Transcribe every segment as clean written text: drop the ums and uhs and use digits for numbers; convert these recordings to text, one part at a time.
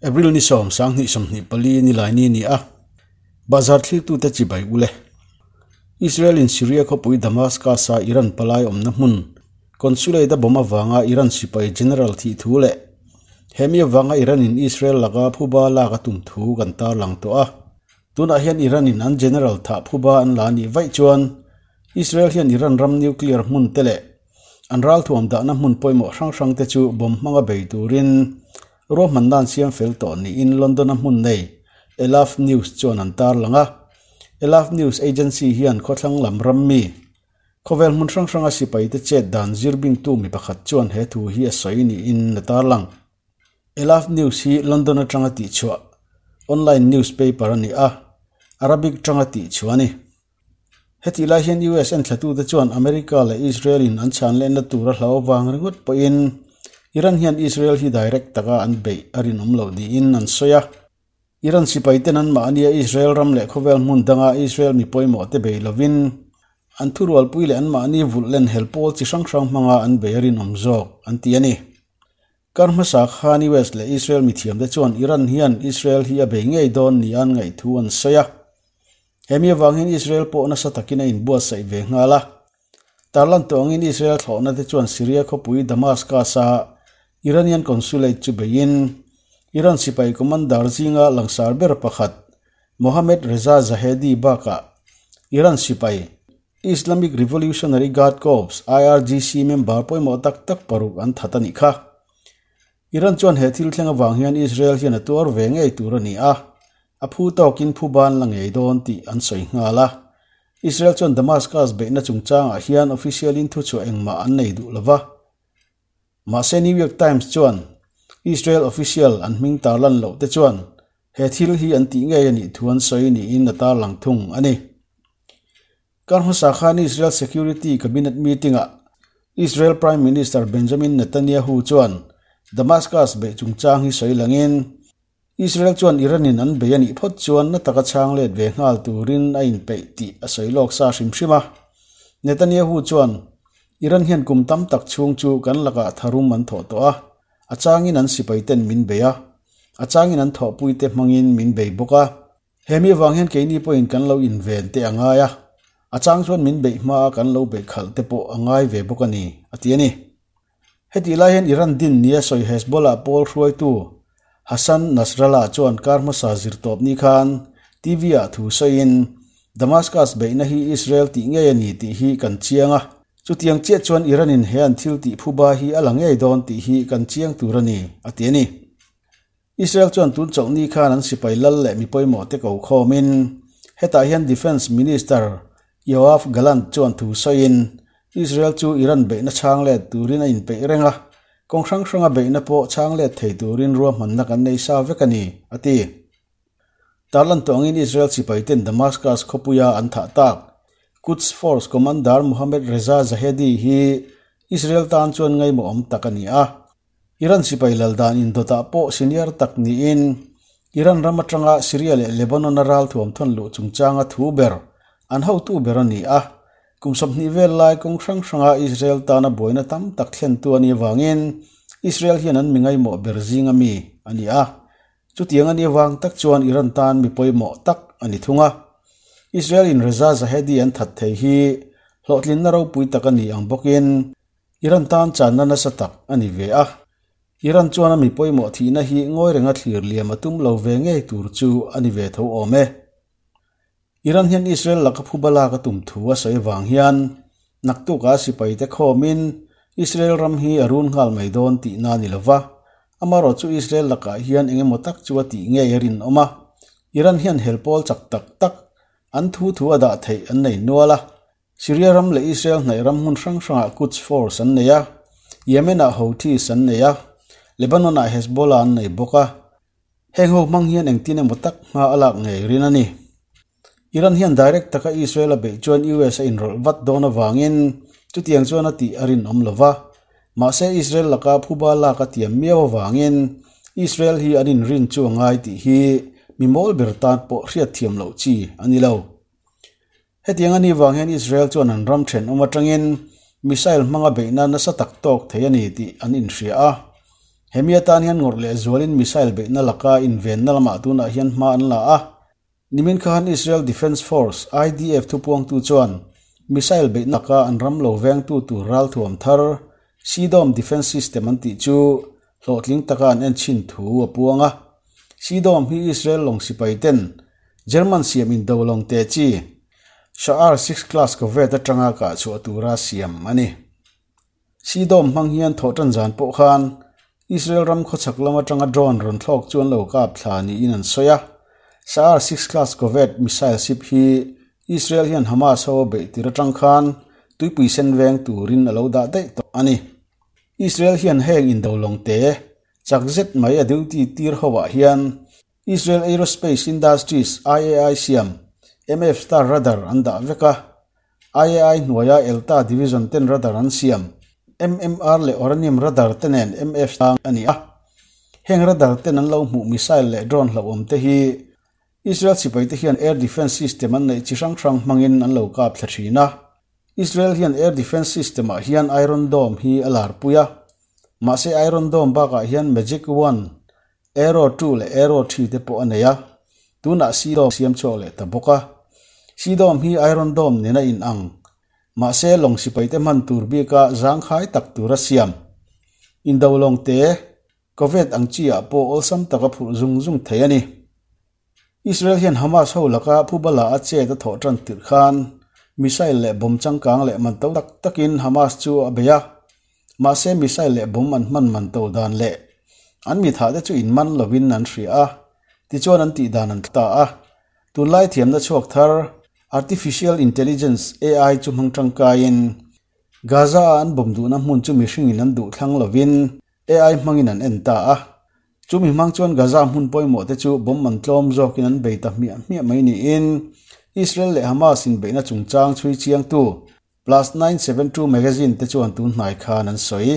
April ni sawm sanghnih sawmhnih pali nilaini ni a, Bazar thlirtute chibai ule. Israel in Syria khawpui Damascus a Iran palai awmna hmun consulate a bomb avanga Iran sipai general thih thu leh hemi avanga Iran in Israel laka phuba lak a tum thu kan tarlang tawh a. Tunah hian Iran in an general thah phuba an la nih vaih chuan Israel hian Iran ram nuclear hmun te leh an ralthuam dahna hmun pawimawh hrang hrang te chu bomb hmanga bei turin ruahmanna an siam fel tawh niin London-a hmun nei Elaph News chuan an tarlang a. Elaph News Agency hian khawthlang lam ram mi khawvel hmun hrang hranga sipaite chet dan zir bingtu mi pakhat chuan he thu hi a sawi niin a tarlang. Elaph News hi London atanga tihchhuah online newspaper a ni a, Arabic tanga tihchhuah a ni. Hetih lai hian US enthlatute chuan America leh Israel in an chhan lehna tur a hlau avang ringawt pawhin Iran hian Israel hi direct taka an beih a rinawm loh niin an sawi a. Iran sipaiten anmahnia Israel ram leh khawvel hmun danga Israel mi pawimawhte bei lovin an thurualpui leh anmahni vulh len hel pawl chi hrang hrang hmanga an bei a rinawm zawk an ti a ni. Kar hmasa khan US leh Israel mithiamte chuan Iran hian Israel hi a bei ngei dawn ni an ngaih thu an sawi a. Hemi avang hian Israel pawh nasa takin a inbuatsaih ve nghal a. Tarlan tawh angin Israel thlawhna te chuan Syria khawpui Damascus-a Iranian consulate chu beiin Iran sipai commander zinga langsar ber pakhat Mohammad Reza Zahedi bakah Iran sipai Islamic Revolutionary Guard Corps, IRGC, member pawimawh tak tak paruk an that a nih kha. Iran chuan he thil thleng avang hian Israel hian a tuar ve ngei tur a ni a, a phu tawkin phu ban la ngei dawn tih an sawi nghal a. Israel chuan Damascus beihna chungchangah hian official-in thuchhuah engmah an nei duh lo va. Mahse New York Times chuan Israel official an hming tarlan loh te chuan he thil hi an tih ngei a nih thu an sawi niin a tarlang thung a ni. Kar hmasa khan Israel Security Cabinet meeting-ah Israel Prime Minister Benjamin Netanyahu chuan Damascus beih chungchang hi sawi langin Israel chuan Iran-in an bei a nih phawt chuan na taka chhang let ve nghal turin a inpeih tih a sawi lawk sa hrim hrim a. Netanyahu chuan, Iran hian kum tam tak chhung chu kan lakah tharum an thawh tawh a, a changin an sipaiten min bei a, a changin an thawhpuite hmangin min bei bawk a. Hemi avang hian keini pawhin kan lo inven te a ngai a, a chang chuan min beih hmaa kan lo beih khalh te pawh a ngai ve bawk a ni, a ti a ni. Hetih lai hian Iran din nia sawi Hezbollah pawl hruaitu Hassan Nasrallah chuan kar hmasa zirtawp ni khan TV-ah thu sawiin, Damascus beihna hi Israel tih ngei a ni tih hi kan chiang a, chutiang chiah chuan Iran-in he an thil tih phuba hi a la ngei dawn tih hi kan chiang tur a ni, a ti a ni. Israel chuan tun chawlhni khan an sipai lal leh mi pawimawh te ko khawmin hetah hian Defence Minister Yoav Gallant chuan thu sawiin Israel chu Iran beihna chhang let turin a inpeih reng a, kawng hrang hranga beihna pawh chhang let thei turin ruahmanna kan nei sa vek a ni, a ti. Tarlan tawh angin Israel sipaiten Damascus khawpuia an thah tak Quds Force Commander Mohammad Reza Zahedi hi Israel tan chuan ngaimawhawm tak a ni a. Iran sipai lal dan indawtah pawh senior tak niin Iran ram atanga Syria leh Lebanon-a ralthuam thawn luh chungchanga thu ber an hotu ber a ni a. Kum 20 vel lai kawng hrang hranga Israel tana buaina tam tak thlentu a nih avangin Israel hian an mi ngaimawh ber zinga mi a ni a. Chutiang a nih avang tak chuan Iran tan mi pawimawh tak a ni thung a. Israel-in Reza Zahedi an that thei hi hlawhtlinna ropui tak a ni ang bawkin Iran tan channa nasa tak a ni ve a, Iran chuan a mi pawimawh thihna hi ngawi renga thlir liam a tum lo ve ngei tur chu a ni ve tho awm e. Iran hian Israel laka phuba lak a tum thu a sawi avang hian naktukah sipaite khawmin Israel ram hi a run nghal mai dawn tihna a ni lo va, amaherawh chu Israel lakah hian eng emaw tak chu a tih ngei a rinawm a, Iran hian hel pawl chak tak tak an thu thu a dah theih an nei nual a. Syria ram leh Israel hnaih ram hmun hrang hrangah Quds Force an nei a, Yemen-ah Houthis an nei a, Lebanon-ah Hezbollah an nei bawk a. Heng ho hmang hian engtin emaw tak hma a lak ngei rin a ni. Iran hian direct taka Israel a beih chuan US a inrawlh vat dawn avangin chutiang chuan a tih a rinawm lo va. Mahse Israel laka phuba lak a tiam miau avangin Israel hi an inrin chu a ngai tih hi mi mawl ber tan pawh hriatthiam loh chi a ni lo. Hetiang a nih vang hian Israel chuan an ram thenawm atangin missile hmanga beihna nasa tak tawk thei a ni tih an inhria a. Hemi atan hian ngawrh leh zualin missile beihna laka invenna lamah tunah hian hma an la a. Nimin khan Israel Defence Force, IDF, thupuangtu chuan missile beihna laka an ram lo vengtu tur ralthuam thar Sea-Dome Defence System an tih chu hlawhtling taka an en chhin thu a puang a. Sea-Dome hi Israel lawng sipai ten German siam indo lawng te chi Sha'ar 6 class corvette atanga kah chhuah tura siam a ni. Sea-Dome hmang hian thawhtan zan pawh khan Israel ram khawchhak lam atanga drone rawn thlawk chu an lo kap thla niin an sawi a. Sha'ar 6 class corvette missile ship hi Israel hian Hamas ho a beih tir atang khan tuipui sen veng turin a lo dah daih tawh a ni. Israel hian heng indo lawng te chak zet mai a duty tir ho ah hian Israel Aerospace Industries, IAI, siam MF Star radar an dah vek a. IAI hnuaia Elta Division ten radar an siam MMR leh Oranim radar te nen MF Star a ni a. Heng radar ten an lo hmuh missile leh drone hlauhawm te hi Israel sipai te hian air defence system an neih chi hrang hrang hmangin an lo kap thla thin a. Israel hian air defence system ah hian Iron Dome hi a larpui a. Mahse Iron Dome bakah hian Magic One, Arrow 2 leh Arrow 3 te pawh a nei a. Tunah Sea Dome siam chhuak leh ta bawk a. Sea Dome hi Iron Dome nena in ang. Mahse lawng sipai te hman tur bika zangkhai tak tura siam. Indo lawng te Covid ang chi ah pawh awlsam taka phurh zung zung thei a ni. Israel hian Hamas ho laka phubala a chet a thawh tan tirh khan missile leh bomb changkang leh man to tak takin Hamas chu a bei a. Mahse missile leh bomb an hman man to dan leh an mithah te chu inman lovin an hria a, tichuan an tih dan an ta a. Tunlai thiamna chhuak thar Artificial Intelligence, AI, chu hmang tangkaiin Gaza a an bomb duhna hmun chu mihringin an duh thlang lovin AI hmangin an en ta a. Chumi hmang chuan Gaza hmun pawimawh te chu bomb an tlawm zawkin an bei ta hmiah hmiah mai niin Israel leh Hamas inbeihna chungchang chhui chiangtu Plus 972 magazine te chuan tun hnai khan an sawi.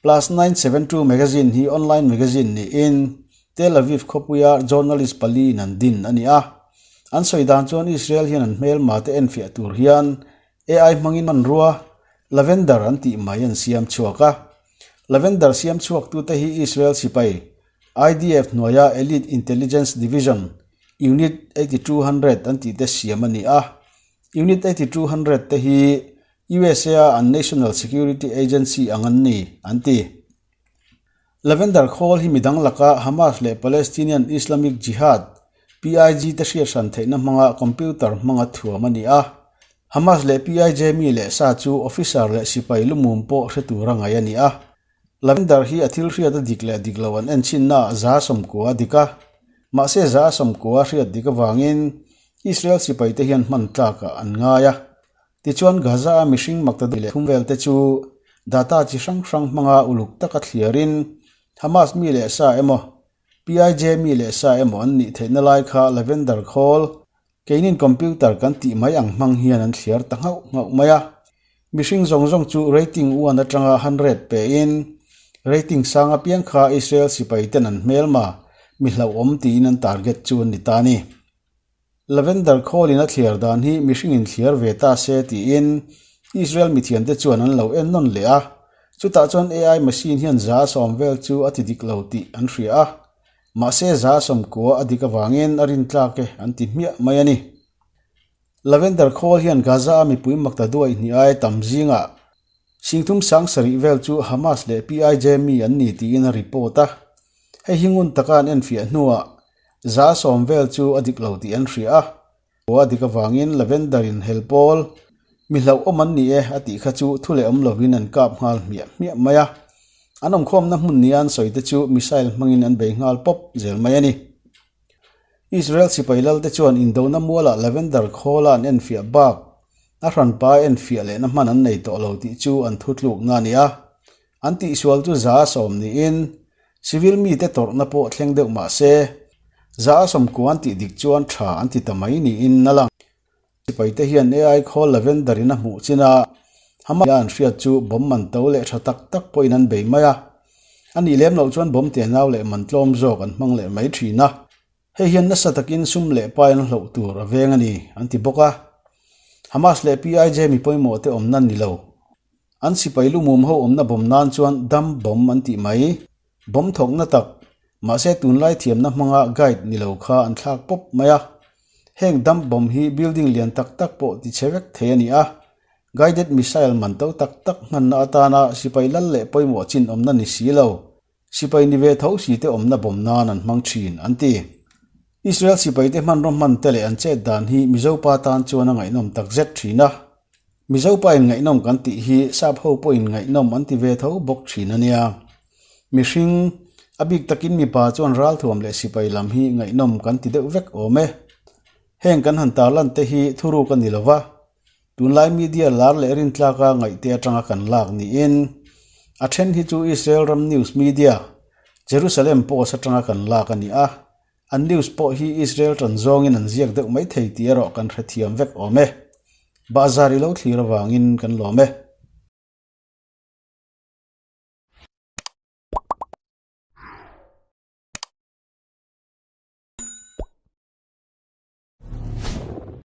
Plus 972 magazine hi online magazine niin Tel Aviv khawpuia journalist paliin an din a ni a. An sawi dan chuan Israel hian an hmelma te enfiah tur hian AI hmangin hmanrua Lavender an tih mai an siam chhuak a. Lavender siam chhuaktute hi Israel sipai, IDF hnuaia Elite Intelligence Division, Unit 8200 an tihte siam a ni a. Unit 8200 te hi USA-a an National Security Agency ang an ni, an ti. Lavender khawl hi midang laka Hamas leh Palestinian Islamic Jihad, PIJ, te hriat hran theihna hmanga computer hmanga thuam a ni a. Hamas leh PIJ mi leh sa chu officer leh sipai lumum pawh hre tura ngaih a ni a. Lavender hi a thil hriat a dik leh dik lo an enchinnaah 190 a dik a. Mahse 190 hriat dik avangin Israel sipaite hian hman tlakah an ngai a. Tichuan Gaza-a mihring makta leh thum velte chu data chi hrang hrang hmanga uluk taka thliarin Hamas mi leh sa emaw, PIJ mi leh sa emaw an nih theihna lai kha Lavender khawl, keinin computer kan tih mai ang hmang hian an thliar ta nghauh nghauh mai a. Mihring zawng zawng chu rating one atanga 100 pein rating sang apiang kha Israel sipai ten an hmelma mi hlauhawm tiin an target chu an ni ta a ni. Lavender khawlin a thliar dan hi mihringin thliar ve ta se tiin Israel mithiamte chuan an lo en nawn leh a, chutah chuan AI machine hian 100 vel chu a ti dik lo tih an hria a, mahse 90 a dik avangin a rintlak e an ti hmiah mai a ni. Lavender khawl hian Gaza-a mipui makta duai hnih ai tam zingah singthum sang sarih vel chu Hamas leh PIJ mi an ni tiin a report a, hei hi ngun taka an enfiah hnuah 100 vel chu a dik lo tih an hria a, a dik avangin Lavender in hel pawl mi hlauhawm an ni e a tih kha chu thu leh awm lovin an kap nghal hmiah hmiah mai a, an awmkhawmna hmun nia an sawi te chu missile hmangin an bei nghal pawp zel mai a ni. Israel sipai lalte chuan indona mualah Lavender khawla an enfiah bak a hranpa enfiah lehna hman an nei tawh lo tih chu an thutlukna a ni a, an tihsual chu 100 niin civil mite tawrhna pawh thleng deuh mah se 90 an tih dik chuan tha an ti ta mai niin a lang. Sipaite hian AI khawl Lavender in a hmuh chin a, Hamas an hriat chu bomb man to leh tha tak tak pawhin an bei mai a. A nih lem loh chuan bomb tenau leh man tlawm zawk an hmang leh mai thin a. Hei hian nasa takin sum leh pai an hloh tur a veng a ni, an ti bawk a. Hamas leh PIJ mi pawimawh te awmna ni lo. An sipai lumum ho awmna bomb nan chuan dam bomb an tih mai. Bomb thawkna tak, mahse tunlai thiamna hmanga guide ni lo kha an thlak pawp mai a. Heng dump bomb hi building lian tak tak pawh ti chhe vek thei a ni a. Guided missile man to tak tak hmanna atana sipai lal leh pawimawh chin awmna ni si lo, sipai ni ve tho si te awmna bomb nan an hmang thin, an ti. Israel sipaite hmanraw hman te leh an chet dan hi Mizopa tan chuan a ngaihnawm tak zet thin a. Mizopa in ngaihnawm kan tih hi sap ho pawhin ngaihnawm an ti ve tho bawk thin a nia. Mihring, a bik takin mipa chuan ralthuam leh sipai lam hi ngaihnawm kan ti deuh vek awm e. Heng kan han tarlan te hi thuruk a ni lo va, tunlai media lar leh rintlaka ngaihte atanga kan lak niin a then hi chu Israel ram news media, Jerusalem Post atanga kan lak a ni a. An news pawh hi Israel tan zawngin an ziak deuh mai thei tih erawh kan hrethiam vek awm e. Bahzar i lo thlir avangin kan lawm e.